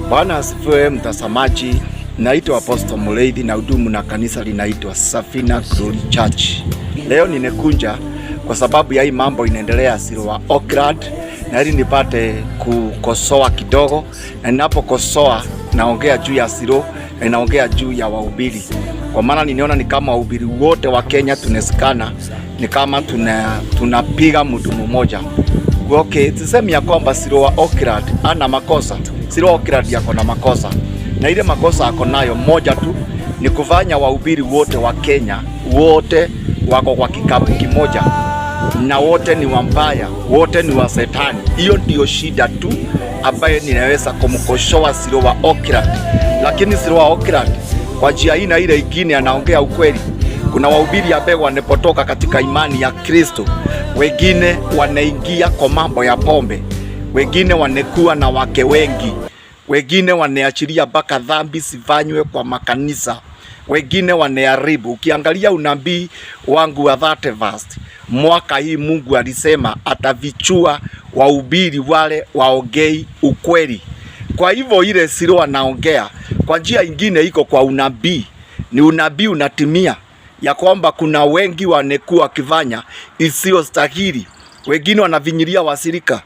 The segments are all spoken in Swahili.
Bwana asifiwe, mtazamaji. Naitwa Apostle Mureithi na hudumu na kanisa linaitwa Safina Glory Church. Leo nimekunja kwa sababu ya hii mambo inaendelea Siloa Oakland, na ili nipate kukosoa kidogo, na ninapokosoa naongea juu ya Silo na naongea juu ya wahubiri, kwa maana ninaona ni kama wahubiri wote wa Kenya tunesikana, ni kama tunapiga mtu mmoja. Okay, tuseme ya kwamba Siloa Oakland ana makosa. Siloa Oakland yako na makosa, na ile makosa ako nayo moja tu ni kufanya wahubiri wote wa Kenya wote wako kwa kikapu kimoja, na wote ni wambaya, wote ni wa setani. Hiyo ndio shida tu ambayo ninaweza kumkosoa Siloa Oakland, lakini Siloa Oakland kwa njia hii na ile ingine anaongea ukweli. Kuna wahubiri ambao wanepotoka katika imani ya Kristo, wengine wanaingia kwa mambo ya pombe, wengine wanekuwa na wake wengi, wengine waneachilia mpaka dhambi zifanywe kwa makanisa, wengine waneharibu. Ukiangalia unabii wangu wa 31st mwaka hii, Mungu alisema atavichua wahubiri wale waongei ukweli. Kwa hivyo ile Silo anaongea kwa njia ingine iko kwa unabii, ni unabii unatimia ya kwamba kuna wengi wanekuwa wakifanya isiyostahili, wengine wanavinyilia wasirika,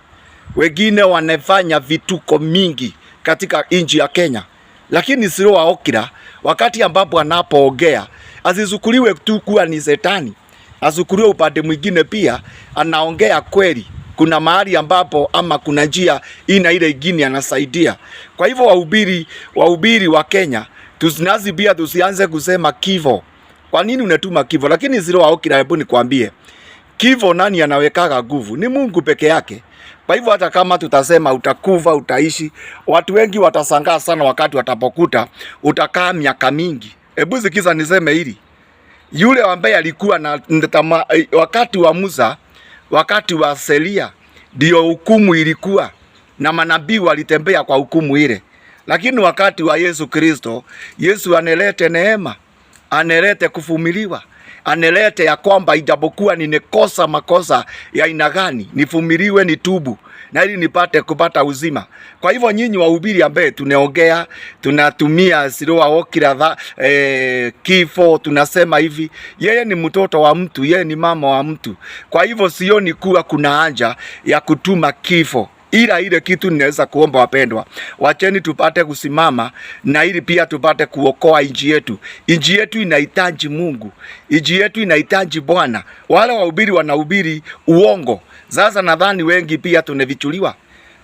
wengine wanafanya vituko mingi katika nchi ya Kenya. Lakini Siloa Okira wakati ambapo anapoongea asizukuliwe tu kuwa ni setani, azukuliwe upande mwingine pia, anaongea kweli. Kuna mahali ambapo ama kuna njia ina ile ingine anasaidia. Kwa hivyo wahubiri wa Kenya tusinazi pia tusianze kusema kifo. Kwa nini unatuma kifo? Lakini Siloa Okira, hebu nikwambie, kifo nani anawekaga nguvu? Ni Mungu peke yake. Kwa hivyo hata kama tutasema utakufa, utaishi, watu wengi watasangaa sana wakati watapokuta utakaa miaka mingi. Hebu sikiza niseme hili, yule ambaye alikuwa na tama, wakati wa Musa, wakati wa Selia, ndio hukumu ilikuwa na manabii walitembea kwa hukumu ile, lakini wakati wa Yesu Kristo, Yesu anelete neema, anelete kuvumiliwa, anelete ya kwamba ijapokuwa ninekosa makosa ya aina gani, nivumiliwe, nitubu na ili nipate kupata uzima. Kwa hivyo nyinyi wahubiri ambaye tunaongea tunatumia Siloa Okira kifo, tunasema hivi, yeye ni mtoto wa mtu, yeye ni mama wa mtu. Kwa hivyo sioni kuwa kuna haja ya kutuma kifo, ila ile kitu ninaweza kuomba wapendwa, wacheni tupate kusimama na ili pia tupate kuokoa nchi yetu. Nchi yetu inahitaji Mungu, nchi yetu inahitaji Bwana. Wale wahubiri wanahubiri uongo. Sasa nadhani wengi pia tunevichuliwa,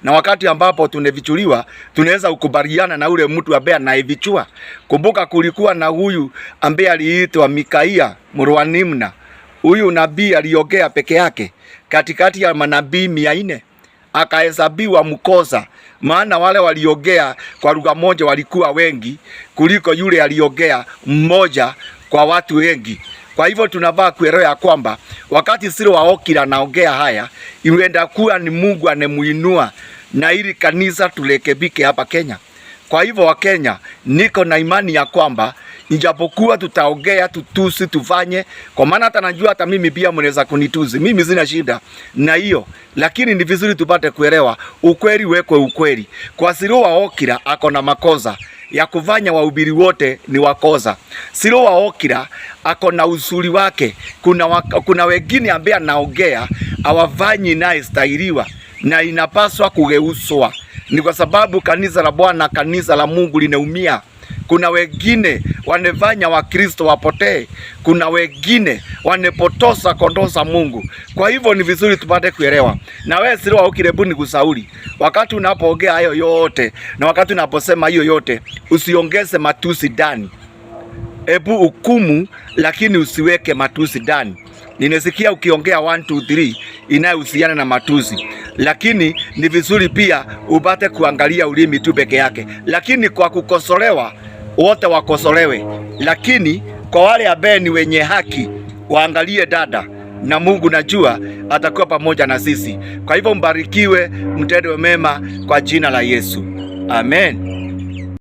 na wakati ambapo tunevichuliwa tunaweza kukubaliana na ule mtu ambaye anayevichua. Kumbuka kulikuwa na huyu ambaye aliitwa Mikaia Mrwanimna. Huyu nabii aliongea peke yake katikati ya manabii 400 akahesabiwa mkosa, maana wale waliongea kwa lugha moja walikuwa wengi kuliko yule aliongea mmoja kwa watu wengi. Kwa hivyo tunavaa kuelewa ya kwamba wakati Siloa Okira anaongea haya, iwenda kuwa ni Mungu anemuinua na ili kanisa turekebike hapa Kenya. Kwa hivyo Wakenya, niko na imani ya kwamba ijapokuwa tutaongea tutusi tufanye, kwa maana hata najua hata mimi pia mnaweza kunitusi, mimi sina shida na hiyo, lakini ni vizuri tupate kuelewa ukweli, wekwe ukweli. Kwa Siloa Okira ako na makosa ya kufanya wahubiri wote ni wakosa. Siloa Okira ako na uzuri wake. Kuna wengine ambaye anaongea hawafanyi naye stahiliwa na inapaswa kugeuzwa. Ni kwa sababu kanisa la Bwana, kanisa la Mungu linaumia. Kuna wengine wanefanya Wakristo wapotee, kuna wengine wanepotosa kondoo za Mungu. Kwa hivyo ni vizuri tupate kuelewa. Na wewe Siloa Okira, hebu nikusauri, wakati unapoongea hayo yote na wakati unaposema hiyo yote, usiongeze matusi ndani. Hebu hukumu, lakini usiweke matusi ndani. Ninasikia ukiongea 1 2 3 inayohusiana na matusi, lakini ni vizuri pia upate kuangalia ulimi tu peke yake. Lakini kwa kukosolewa wote wakosolewe, lakini kwa wale ambaye ni wenye haki waangalie dada, na Mungu najua atakuwa pamoja na sisi. Kwa hivyo mbarikiwe, mtende mema kwa jina la Yesu, amen.